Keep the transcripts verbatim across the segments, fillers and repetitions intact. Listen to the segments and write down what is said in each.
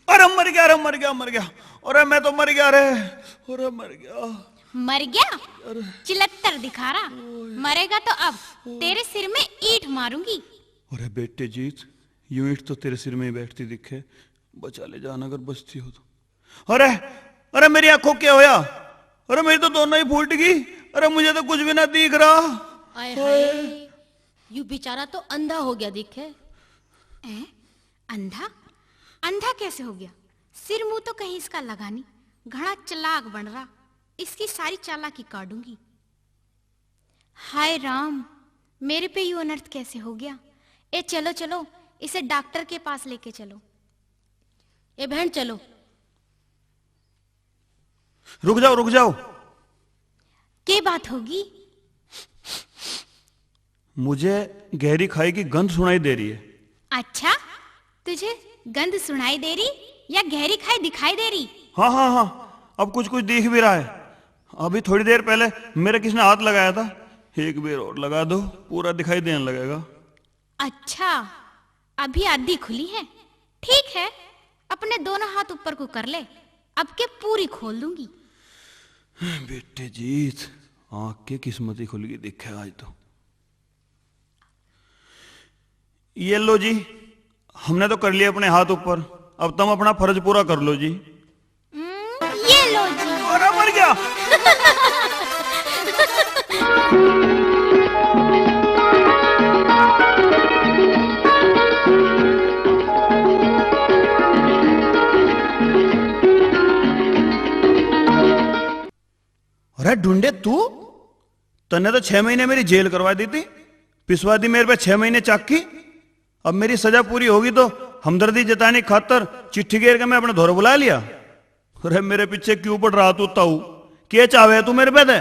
अरे मर गया, अरे मर गया, मर गया। अरे मैं तो मर गया रे। अरे मर गया। मर गया? अरे। चिलत्तर दिखा रहा। ओए। मरेगा तो अब तेरे सिर में ईंट मारूंगी। अरे बेटे जीत, यूं ईंट तो तेरे सिर में ही बैठती दिखे, बचा ले जान अगर बचती हो तो। अरे, अरे मेरी आंखों क्या होया? अरे मेरी तो दोनों ही फूट गई। अरे मुझे तो कुछ भी ना दिख रहा। आय हाय। हाय, यू बेचारा तो अंधा हो गया दिखे। हैं? अंधा? अंधा कैसे हो गया? सिर मुंह तो कहीं इसका लगा नहीं, घना चालाक बन रहा। इसकी सारी चालाकी काटूंगी। हाय राम, मेरे पे यू अनर्थ कैसे हो गया? ए चलो चलो, इसे डॉक्टर के पास लेके चलो। ए बहन चलो। रुक जाओ, रुक जाओ। के बात होगी? मुझे गहरी खाई की गंध सुनाई दे रही है। अच्छा, तुझे गंध सुनाई दे रही या गहरी खाई दिखाई दे रही? हाँ हाँ हाँ, अब कुछ कुछ दिख भी रहा है। अभी थोड़ी देर पहले मेरा किसी ने हाथ लगाया था। एक बार और लगा दो, पूरा दिखाई देने लगेगा। अच्छा, अभी आधी खुली है। ठीक है, अपने दोनों हाथ ऊपर को कर ले, अब के पूरी खोल दूंगी। बेटे जीत, आंख के किस्मत ही खुल गई दिखे आज तो। ये लो जी, हमने तो कर लिया अपने हाथ ऊपर, अब तुम अपना फर्ज पूरा कर लो जी। हम्म, ये लो जी। अरे मर गया। अरे ढूंढे तू, तन्ने तो छह महीने मेरी जेल करवा दी थी, पिसवा दी मेरे पे छह महीने चाकी। अब मेरी सजा पूरी होगी तो हमदर्दी जताने खातर चिट्ठी गेर के मैं अपने धोर बुला लिया। अरे मेरे पीछे क्यों पड़ रहा तू ताऊ, के चाहवे तू मेरे पे ते?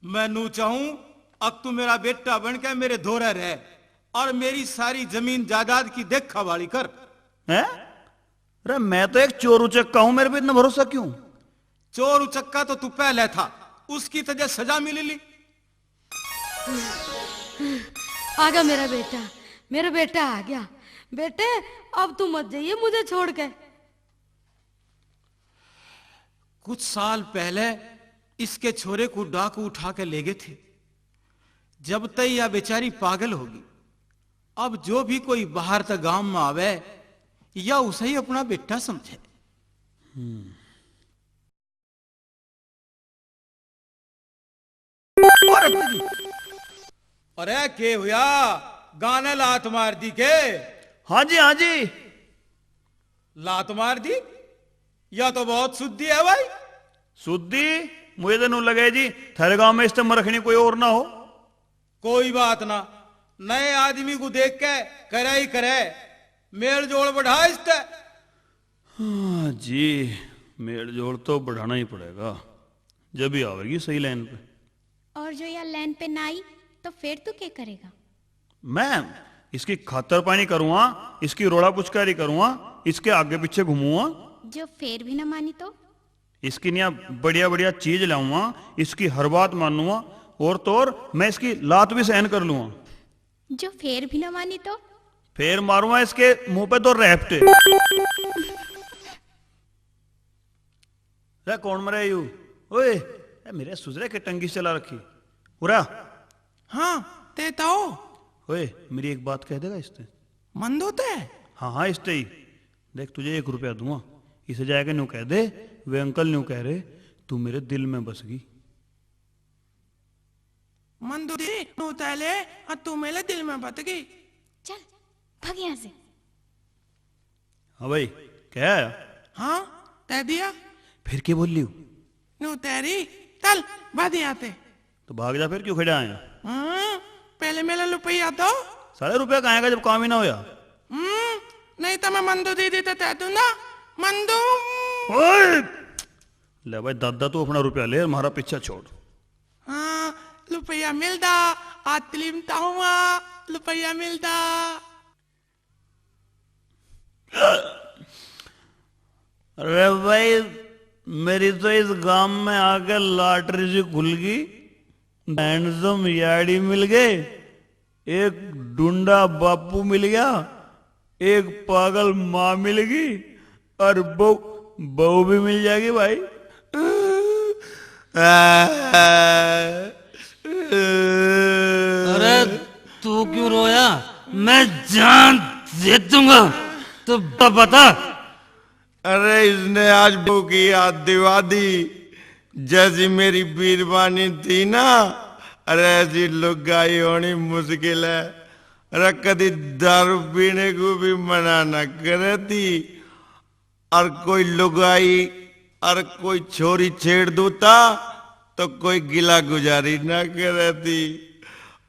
मैं नू चाहूं, अब तू मेरा बेटा बन के मेरे धोरे रह और मेरी सारी जमीन जायदाद की देखा भाली कर। हैं? अरे मैं तो एक चोर उचक्का हूं, मेरे पे इतना भरोसा क्यों? चोर उचक्का तो तू पहले था, उसकी तुझे सजा मिल ली। आ गया मेरा बेटा, मेरा बेटा आ गया। बेटे, अब तू मत जाइए मुझे छोड़ के। कुछ साल पहले इसके छोरे को डाकू उठा के ले गए थे। जब तक यह बेचारी पागल होगी, अब जो भी कोई बाहर तक गांव में आवे, या उसे ही अपना बेटा समझे। हम्म। अरे के हुआ, गाने लात मार दी के? हाँ जी, हाँ जी। लात मार दी? या तो बहुत शुद्धि है भाई। शुद्धि? मुझे तो न्यू लगे जी, थारे गांव में इससे मरखनी कोई और ना हो। कोई बात ना, नए आदमी को देख के करे ही करे, मेल जोल बढ़ा इसते। हाँ जी, मेल जोल तो बढ़ाना ही पड़ेगा, जब ही आवेगी सही लाइन पे। और जो या लाइन पे ना आई, तो फिर तू क्या करेगा? मैं इसकी खातर पानी करूँगा, इसकी रोड़ा पुचकारी करूँगा, इसके आगे पीछे घूमूंगा। जो फिर भी ना मानी तो? इसकी नया बढ़िया बढ़िया चीज लाऊंगा, इसकी हर बात मानूंगा, और तो और मैं इसकी लात भी सहन कर लूंगा। जो फिर भी ना मानी तो? फिर मारूंगा इसके मुंह पे दो रैपटे। रे कौन मरे यू? ओए, ए मेरे सुजरे के टंगी से चला रखी। उरा। हाँ, ते ताओ। ओए, मेरी एक बात कह देगा इसते? मन दो ते? हाँ, हाँ, इसते ही। देख, तुझे एक रुपया दूंगा, इसे जाके न्यू कह दे, वे अंकल न्यू कह रहे, तू मेरे दिल में बस गई। मन दो दे, नू तैले, आ तू मेरे दिल में बस गई। चल, भाग यहाँ से। हाँ भाई, क्या आया? हाँ, तै दिया। फिर क्या बोल लियो? न्यू तैरी, चल, भाग यहाँ से। तो भाग जा, फिर क्यों खड़ा आया? हाँ, पहले मेरा रुपया दो। साले रुपया कहाँ आएगा जब काम ही ना होया? हम्म, नहीं तो मैं मंदू दीदी तो तै दूंगा, मंदू। ओए! ले भाई दादा, तू अपना रुपया ले, हमारा पीछा छोड़। हाँ, रुपया मिलदा, आतली में ताऊँ आ, रुपया मिलदा। अरे भाई, मेरी तो इस गांव में आके लॉटरी सी खुल गई। हैंडसम याड़ी मिल गए, एक डुंडा बापू मिल गया, एक पागल माँ मिल गई और बहू, बहू भी मिल जाएगी भाई। अरे, तू क्यों रोया? मैं जान दे दूंगा। तू ब-, बता। अरे, इसने आज बहू की याद दिवा दी। जैसी मेरी बीरबानी थी ना, अरे, ऐसी लुगाई होनी मुश्किल है। अरे, कदी दारू पीने को भी मना न करे थी। और कोई लुगाई और कोई छोरी छेड़ दूता, तो कोई गिला गुजारी ना करे थी।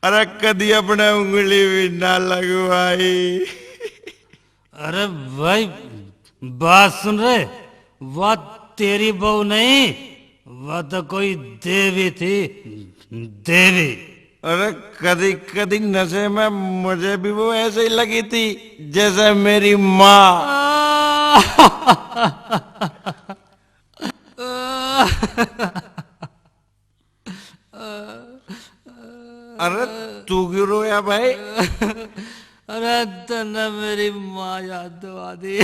अरे, कदी अपने उंगली भी ना लगवाई। अरे भाई, बात सुन रे, वह तेरी बहू नहीं, वह तो कोई देवी थी, देवी। अरे, कदी कदी नशे में मुझे भी वो ऐसे ही लगी थी जैसे मेरी माँ। अरे, तू क्यों रोया भाई? अरे, तन्ने मेरी माँ याद दिवा दी।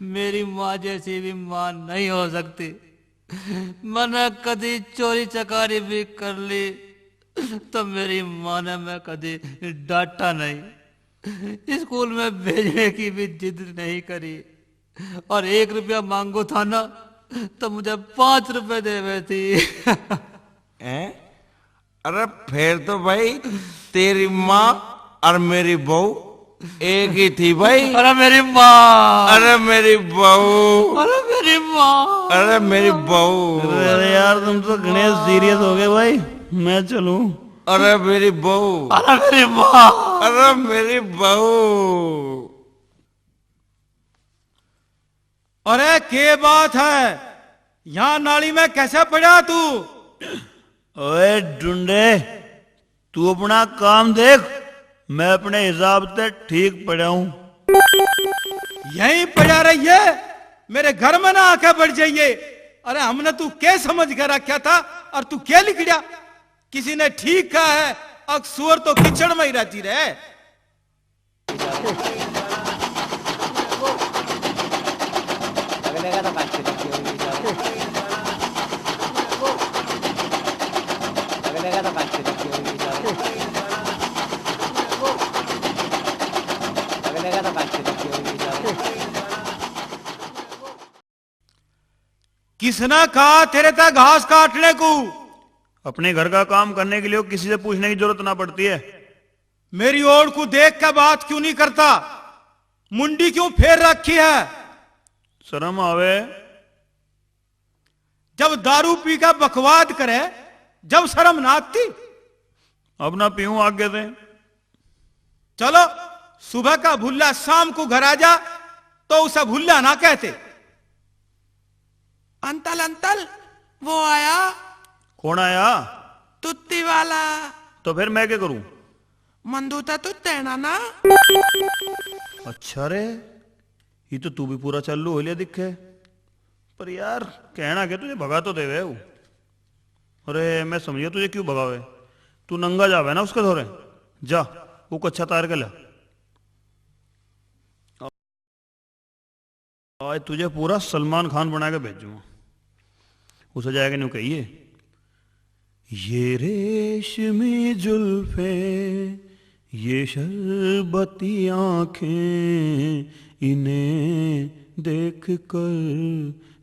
मेरी माँ जैसी भी माँ नहीं हो सकती। मैंने कदी चोरी चकारी भी कर ली, तो मेरी माँ ने मैं कदी डांटा नहीं। स्कूल में भेजने की भी जिद नहीं करी, और एक रुपया मांगो था ना, तो मुझे पाँच रुपए देवे थी। हैं? अरे, फिर तो भाई, तेरी माँ और मेरी बहू एक ही थी भाई। अरे मेरी माँ। अरे मेरी बहू। अरे मेरी माँ। अरे मेरी बहू। अरे यार, तुम तो घणे सीरियस हो गए भाई, मैं चलूं। अरे मेरी बहू। अरे मेरी माँ। अरे मेरी बहू। अरे के बात है, यहाँ नाली में कैसे पड़ा तू? ओए डुंडे, तू अपना काम देख, मैं अपने हिसाब से ठीक पड़ा हूँ। यहीं पड़ा रहिए, मेरे घर में ना आके बैठ जाइए। अरे हमने तू के समझ के रखा था और तू के लिकड़या? किसी ने ठीक कहा है, अक सुअर तो कीचड़ में ही रहती रहे। किसने कहा तेरे तक घास काटने को? अपने घर का काम करने के लिए किसी से पूछने की जरूरत ना पड़ती है। मेरी ओर को देख के बात क्यों नहीं करता? मुंडी क्यों फेर रखी है? शर्म आवे। जब दारू पी के बकवाद करे, जब शर्म ना आती? अब ना पीऊं आगे से। चलो, सुबह का भुल्ला शाम को घर आ जा, तो उसे भुल्ला ना कहते। अंतल, अंतल, वो आया। कौन आया? तुत्ती वाला। तो फिर मैं क्या करूं? मंदू तो तू तेना ना। अच्छा रे, ये तो तू भी पूरा चालू हो लिया दिखे। पर यार, कहना क्या, तुझे भगा तो देवे वो। अरे, मैं समझिया तुझे क्यों भगावे। तू नंगा जावे ना उसके धोरे, जा, वो कच्छा तार के ला। आज तुझे पूरा सलमान खान बना के भेजूंगा। उसे जाके न्यू कहिए, ये रेशमी जुल्फे, ये शरबती आंखें, इन्हें देख कर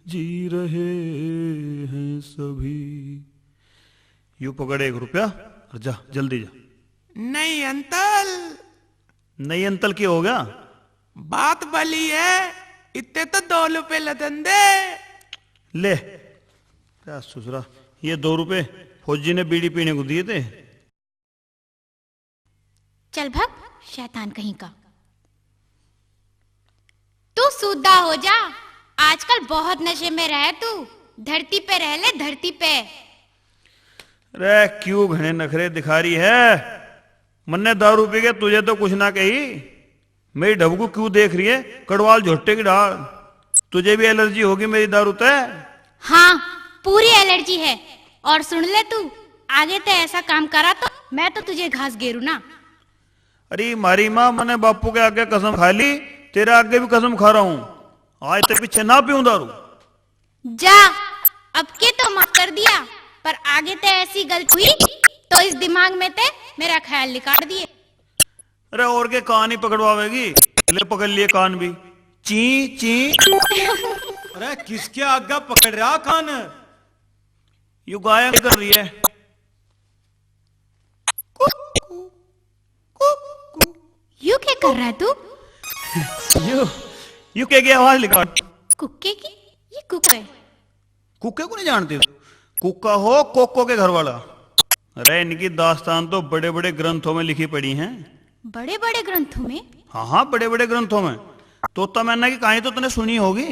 जी रहे हैं सभी। यू पकड़ एक रुपया और जा, जल्दी जा। नहीं अंतल। नहीं अंतल, क्या हो गया? बात भली है, इतने तो दो रुपए लदन दे। ले, क्या ससुरा, ये दो रुपए फौजी ने बीड़ी पीने को दिए थे। चल भग, शैतान कहीं का। तू सूदा हो जा, आजकल बहुत नशे में रहे तू, धरती पे रह ले, धरती पे। रे, क्यों घने नखरे दिखा रही है? मन्ने दारू पी के तुझे तो कुछ ना कही, मेरी ढबकू क्यों देख रही है? कड़वाल झोटे की डाल, तुझे भी एलर्जी होगी मेरी दारू ते। हाँ, पूरी एलर्जी है। और सुन ले तू, आगे ते ऐसा काम करा तो मैं तो तुझे घास गेरू ना। अरे मारी माँ, मैंने बापू के आगे कसम खा ली, तेरे आगे भी कसम खा रहा हूँ, आज तक पीछे ना पीऊँ दारू। जा, अब के तो माफ कर दिया, पर आगे ते ऐसी गलती हुई तो इस दिमाग में ते मेरा ख्याल निकाल दिए। अरे और के कान ही पकड़वावेगी, ले पकड़ लिए कान भी, ची ची। अरे किसके आगे पकड़ रहा कान? यू गायन कर रही है। यू क्या कर रहा है तू? यू, यू के, के आवाज निकाल। कुक्के की? ये कुक है। कुक्के को नहीं जानते हो? कुक्का हो कोको के घर वाला। अरे इनकी दास्तान तो बड़े बड़े ग्रंथों में लिखी पड़ी हैं। बड़े बड़े ग्रंथों में? हाँ हाँ, बड़े बड़े ग्रंथों में। तोता मैना की कहानी तो तूने सुनी होगी।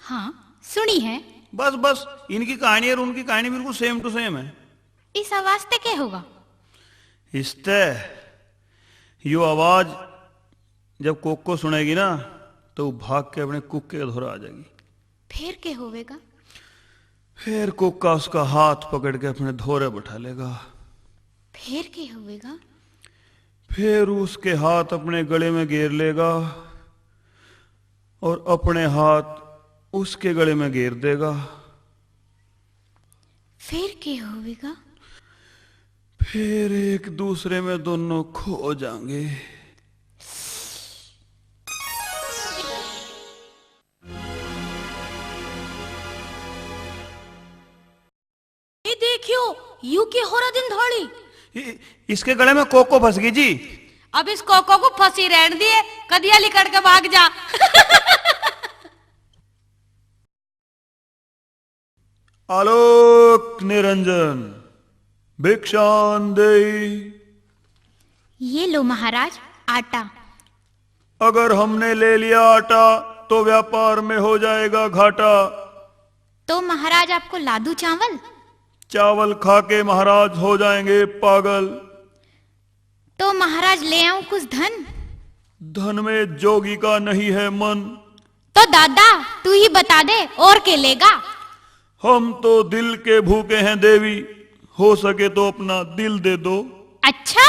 हाँ, सुनी है। बस बस, इनकी कहानी और उनकी कहानी बिल्कुल same to same है। इस आवाज ते के होगा? इसते यो आवाज जब कोको सुनेगी ना, तो वो भाग के अपने कुक्के के धोरा आ जाएगी। फिर के होवेगा? फिर कोका उसका हाथ पकड़ के अपने धोरे बैठा लेगा। फिर के होवेगा? फिर उसके हाथ अपने गले में घेर लेगा और अपने हाथ उसके गले में घेर देगा। फिर के होवेगा? फिर एक दूसरे में दोनों खो जाएंगे। ये देखियो, यू के हो रहा दिन धोली। इ-, इसके गले में कोको फंस गई जी। अब इस कोको को फंसी रहन दिए, कदिया लिकड़ के भाग जा। आलोक निरंजन भिक्षान देई। ये लो महाराज, आटा। अगर हमने ले लिया आटा तो व्यापार में हो जाएगा घाटा। तो महाराज, आपको ला दूं चावल? चावल खा के महाराज हो जाएंगे पागल। तो महाराज, ले आऊं कुछ धन? धन में जोगी का नहीं है मन। तो दादा, तू ही बता दे, और के लेगा? हम तो दिल के भूखे हैं देवी, हो सके तो अपना दिल दे दो। अच्छा?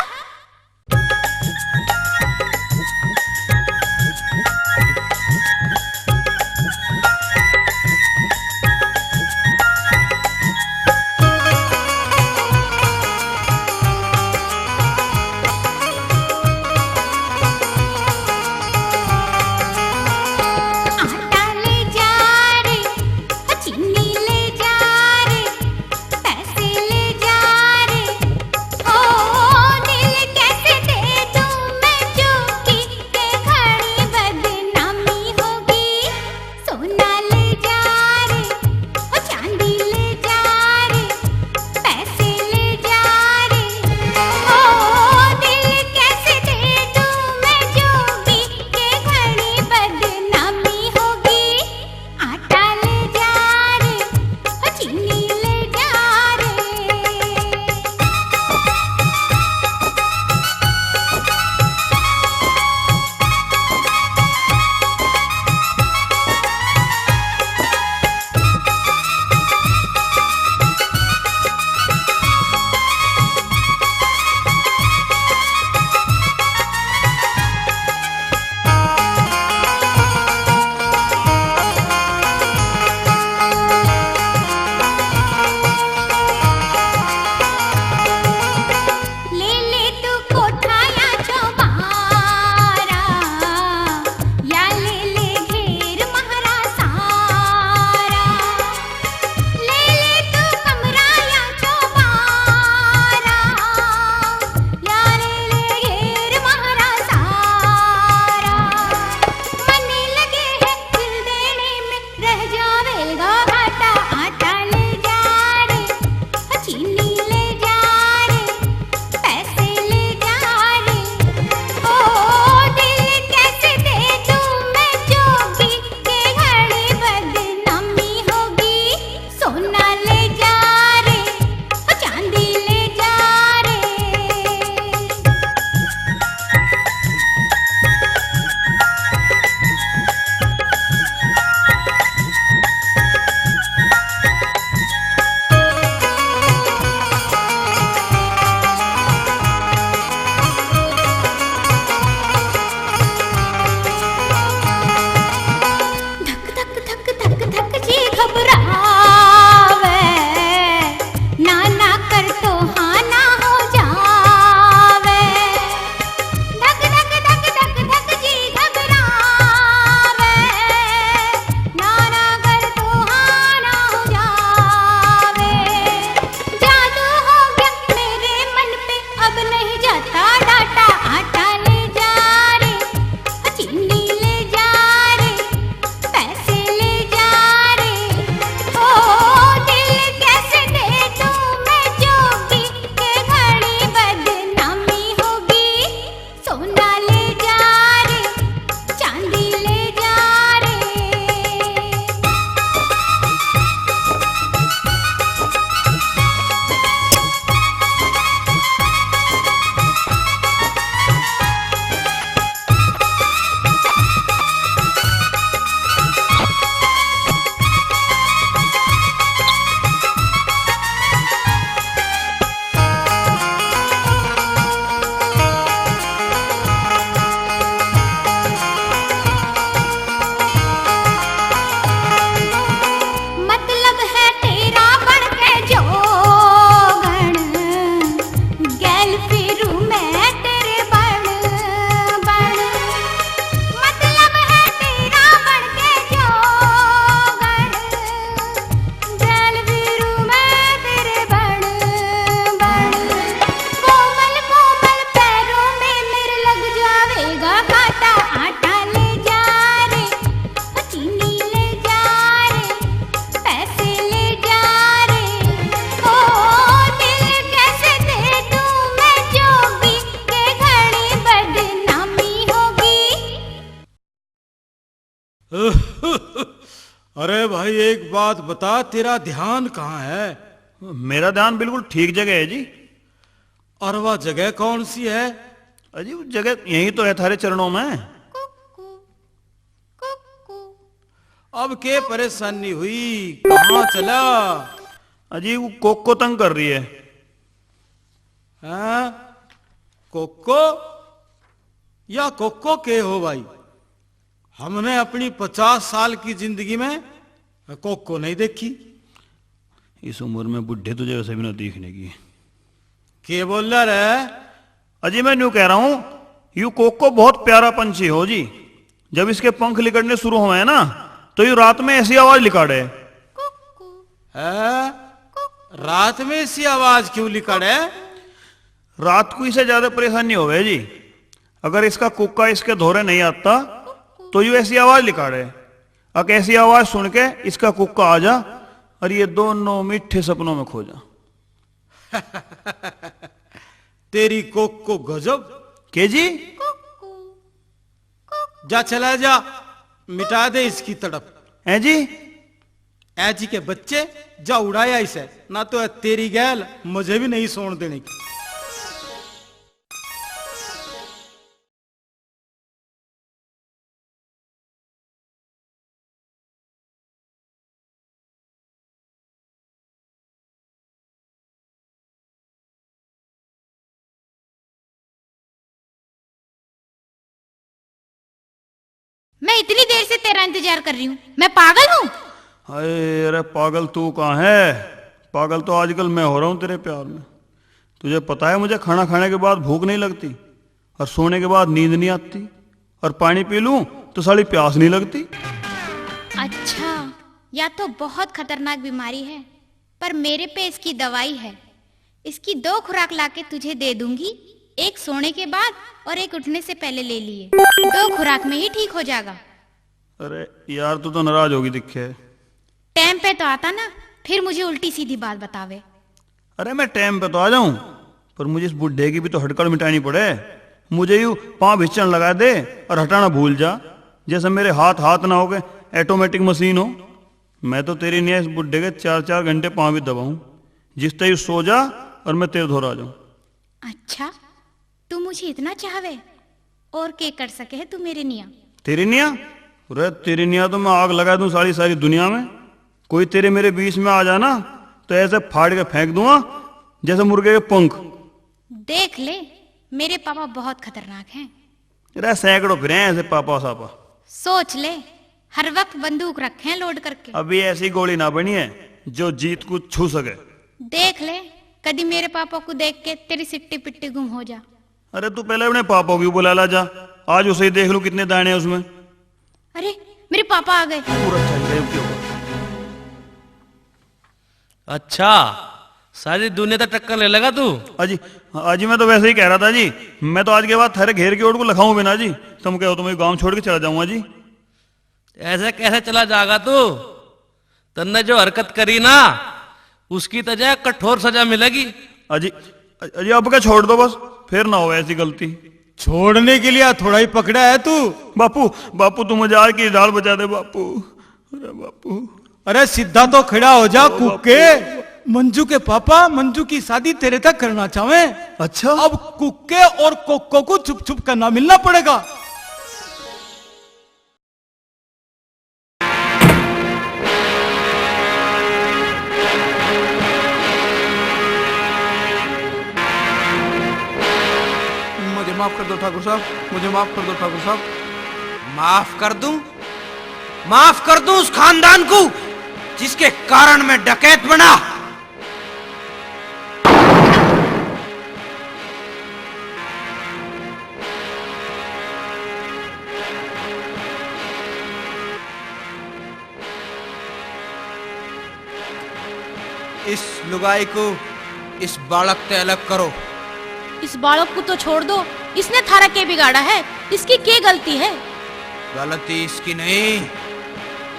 अरे भाई, एक बात बता, तेरा ध्यान कहाँ है? मेरा ध्यान बिल्कुल ठीक जगह है जी। और वह जगह कौन सी है? अजी, वो जगह यहीं तो है, थारे चरणों में। अब के परेशानी हुई, कहाँ चला? अजी, वो कोको तंग कर रही है। हाँ? कोको? या कोको के हो भाई? हमने अपनी पचास साल की जिंदगी में कोको नहीं देखी। इस उम्र में बुढ़े तुझे वैसे भी ना देखने की। के बोल रहा रे? अजी, मैं न्यू कह रहा हूँ, यू कोको बहुत प्यारा पंछी हो जी। जब इसके पंख लिकड़ने शुरू हुए हैं ना, तो यू रात में ऐसी आवाज लिकाड़े। हैं? रात में ऐसी आवाज क्यों लिकाड़े? रात को इसे ज्यादा परेशानी होवे जी। अगर इसका कुक्का इसके धोरे नहीं आता, तो यू ऐसी आवाज लिकाड़े। अक ऐसी आवाज सुन के इसका कुक्का आ जा और ये दोनों मीठे सपनों में खो जा। तेरी कोको गजब। के जी? जा, चला जा, मिटा दे इसकी तड़प। हैं जी? ऐ जी के बच्चे, जा उड़ाया इसे, ना तो तेरी गैल मुझे भी नहीं सोण देने की। मैं इतनी देर से तेरा इंतजार कर रही हूँ, मैं पागल हूँ? हाय, अरे पागल तू कहाँ है? पागल तो आजकल मैं हो रहा हूँ तेरे प्यार में। तुझे पता है, मुझे खाना खाने के बाद भूख नहीं लगती और सोने के बाद नींद नहीं आती, और पानी पी लूं तो साली प्यास नहीं लगती। अच्छा, या तो बहुत खतरनाक बीमारी है, पर मेरे पे इसकी दवाई है। इसकी दो खुराक लाके तुझे दे दूंगी, एक सोने के बाद और एक उठने से पहले ले लिए। दो खुराक में ही ठीक हो जाएगा। अरे यार, तू तो नाराज होगी दिखे। टाइम पे तो आता ना, फिर मुझे उल्टी सीधी बात बतावे। अरे, मैं टाइम पे तो आ जाऊं, पर मुझे इस बुढ़े की भी तो हड़कड़ मिटानी पड़े। मुझे यूं पाँव भिचन लगा दे और हटाना भूल जा, जैसे मेरे हाथ हाथ ना हो के ऑटोमेटिक मशीन हो। मैं तो तेरी निया इस बुढ़े के चार चार घंटे पाँव भी दबाऊं, जिसते यू सो जा और मैं तेरे धोरा आ जाऊं। अच्छा, तू मुझे इतना चाहवे, और के कर सके है तू मेरे निया? तेरे निया? अरे, तेरे निया तो मैं आग लगा दूं सारी, सारी दुनिया में। कोई तेरे मेरे बीच में आ जाना, तो ऐसे फाड़ के फेंक दूंगा, जैसे मुर्गे के पंख। देख ले, मेरे पापा बहुत खतरनाक हैं। अरे, सैकड़ों फिरे हैं ऐसे पापा सापा। सोच ले, हर वक्त बंदूक रखे हैं लोड करके। अभी ऐसी गोली ना बनी है, जो जीत को छू सके। देख ले, कदी मेरे पापा को देख के तेरी सिट्टी पिट्टी गुम हो जा। अरे, तू पहले अपने पापा को बुला ला जा, आज उसे ही देख लूं कितने दाने हैं उसमें। अरे, मेरे पापा आ गए। पूरा चल गए, क्यों? अच्छा, सारी दुनिया तो टक्कर ले लेगा तू? अजी, अजी, मैं तो वैसे ही कह रहा था जी, मैं तो आज के बाद थारे घेर की ओर को लखाऊं बिना जी। तुम कहो तो मैं गांव छोड़ के चला जाऊंगा जी। ऐसे कैसे चला जाएगा तू? तन्ने जो हरकत करी ना, उसकी तुझे कठोर सजा मिलेगी। अजी, अजी, अब क्या, छोड़ दो बस, फिर ना हो ऐसी गलती। छोड़ने के लिए थोड़ा ही पकड़ा है तू। बापू, बापू, तू मुझे आग की डाल बचा दे बापू। अरे बापू। अरे सीधा तो खड़ा हो जा, ओ कुक्के। बापू। मंजू के पापा, मंजू की शादी तेरे तक करना चाहे। अच्छा। अब कुक्के और कोको को छुप छुप करना मिलना पड़ेगा। मुझे माफ कर दो ठाकुर साहब, मुझे माफ कर दो ठाकुर साहब। माफ कर दूं? माफ कर दूं उस खानदान को जिसके कारण मैं डकैत बना? इस लुगाई को इस बालक ते अलग करो। इस बालक को तो छोड़ दो, इसने थारा के बिगाड़ा है? इसकी के गलती है? गलती इसकी नहीं,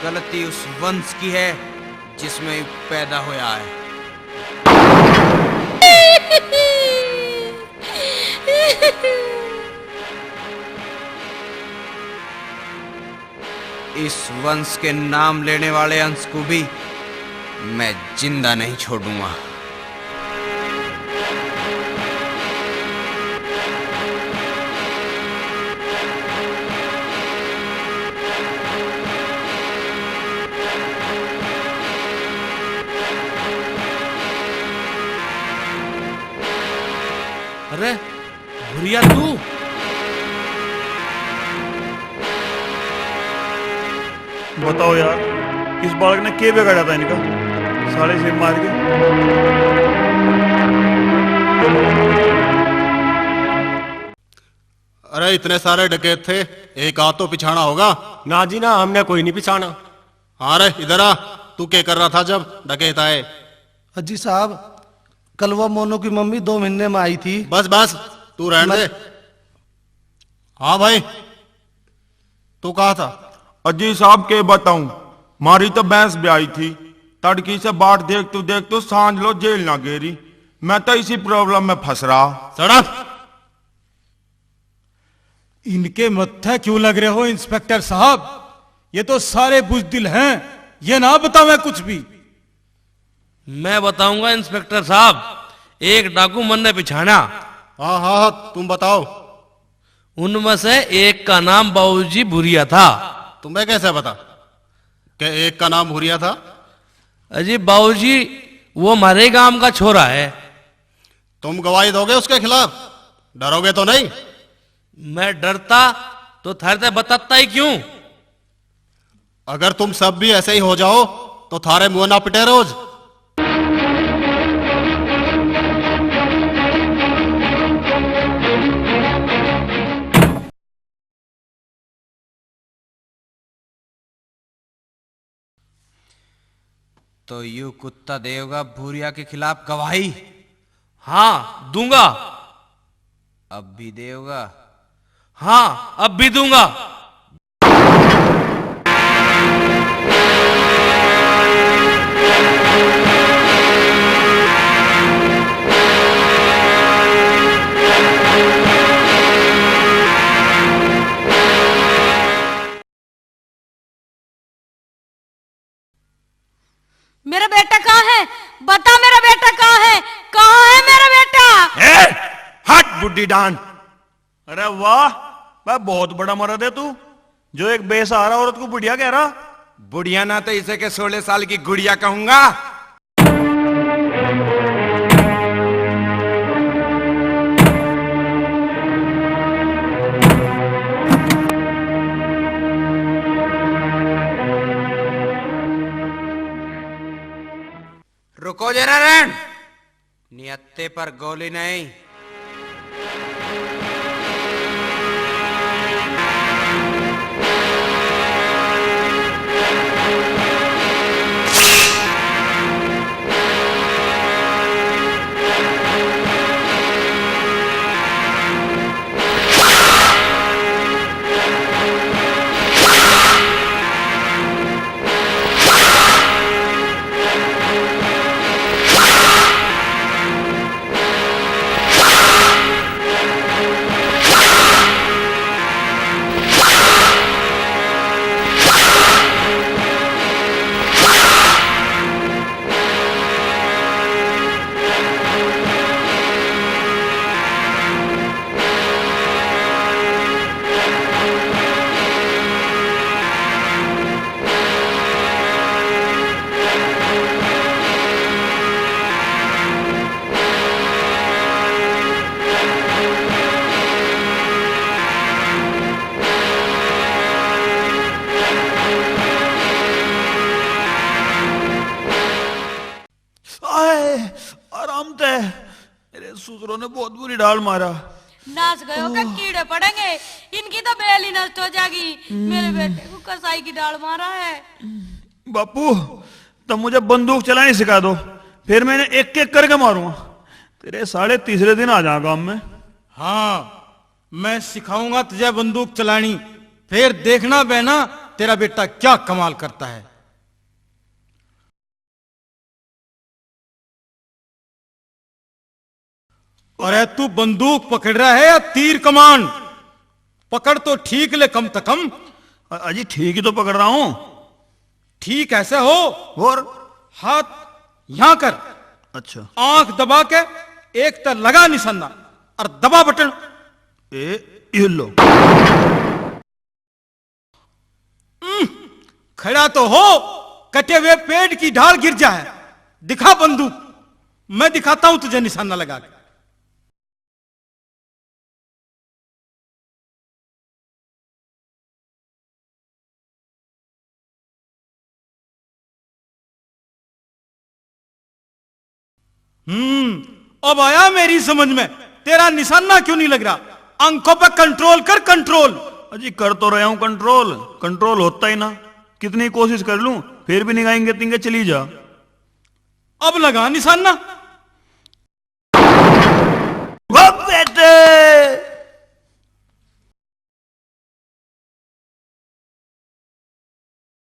गलती उस वंश की है जिसमें पैदा होया है। इस वंश के नाम लेने वाले अंश को भी मैं जिंदा नहीं छोड़ूंगा। अरे भुरिया, तू? बताओ यार, इस बालक ने के बिगाड़ा था इनका, साले से मार के। अरे इतने सारे डकैत थे, एक आध तो पिछाना होगा। ना जी ना, हमने कोई नहीं पिछाना। हाँ रे, इधर आ। तू क्या कर रहा था जब डकैत आए? अजी साहब, कल वो मोनू की मम्मी दो महीने में आई थी। बस बस, तू रहने दे। हाँ भाई, तू कहाँ था? अजी साहब, के बताऊं, मारी तो भैंस भी आई थी। तड़की से बाट देखतू देखतू सांझ लो जेल ना गेरी। मैं तो इसी प्रॉब्लम में फंस रहा। सड़क। इनके मत्थे क्यों लग रहे हो इंस्पेक्टर साहब? ये तो सारे बुजदिल हैं, ये ना बतावे कुछ भी। मैं बताऊंगा इंस्पेक्टर साहब, एक डाकू मन ने पिछाना। हाँ, हाँ, हाँ, तुम बताओ। उनमें से एक का नाम बाबूजी भुरिया था। तुम्हें कैसे पता कि एक का नाम भुरिया था? अजी बाबूजी, वो हमारे गांव का छोरा है। तुम गवाही दोगे उसके खिलाफ? डरोगे तो नहीं? मैं डरता तो थारे ते बताता ही क्यों? अगर तुम सब भी ऐसे ही हो जाओ तो थारे मुंह ना पिटे रोज। तो यू कुत्ता देवगा भूरिया के खिलाफ गवाही? हाँ, दूंगा। अब भी देवगा? हाँ, अब भी दूंगा। मेरा बेटा कहाँ है? बता, मेरा बेटा कहाँ है? कहाँ है मेरा बेटा? ए, हट बुड्ढी डान। अरे वाह, मैं बहुत बड़ा मर्द है तू, जो एक बेसहारा औरत को बुढ़िया कह रहा। बुढ़िया ना तो इसे के सोलह साल की गुड़िया कहूंगा। रुको जरा रण, नियत्ते पर गोली नहीं। आए, आराम तै। मेरे ससुरों ने बहुत बुरी डाल मारा। नाश गयो के ओह। कीड़े पड़ेंगे, इनकी तो बेल ही नष्ट हो जाएगी। मेरे बेटे को कसाई की डाल मारा है। बापू, तुम मुझे बंदूक चलानी सिखा दो, फिर मैं इन्हें एक एक करके मारूंगा। तेरे साले तीसरे दिन आ जाएगा काम में। हाँ, मैं सिखाऊंगा तुझे बंदूक चलानी, फिर देखना बहना, तेरा बेटा क्या कमाल करता है। अरे तू बंदूक पकड़ रहा है या तीर कमान? पकड़ तो ठीक ले कम से कम, अ-, अजी, ठीक ही तो पकड़ रहा हूँ। ठीक ऐसे हो। और? हाथ यहाँ कर। अच्छा। आंख दबा के एक त लगा निशाना और दबा बटन। ए, ये लो। उम, खड़ा तो हो, कटे हुए पेड़ की ढाल गिर जाए। दिखा बंदूक, मैं दिखाता हूं तुझे निशाना लगा के। हम्म, अब आया मेरी समझ में, तेरा निशाना क्यों नहीं लग रहा? आंखों पे कंट्रोल कर, कंट्रोल। अजी, कर तो रहा हूं कंट्रोल, कंट्रोल होता ही ना। कितनी कोशिश कर लूं, फिर भी निगाहें तिंगे चली जा। अब लगा निशाना।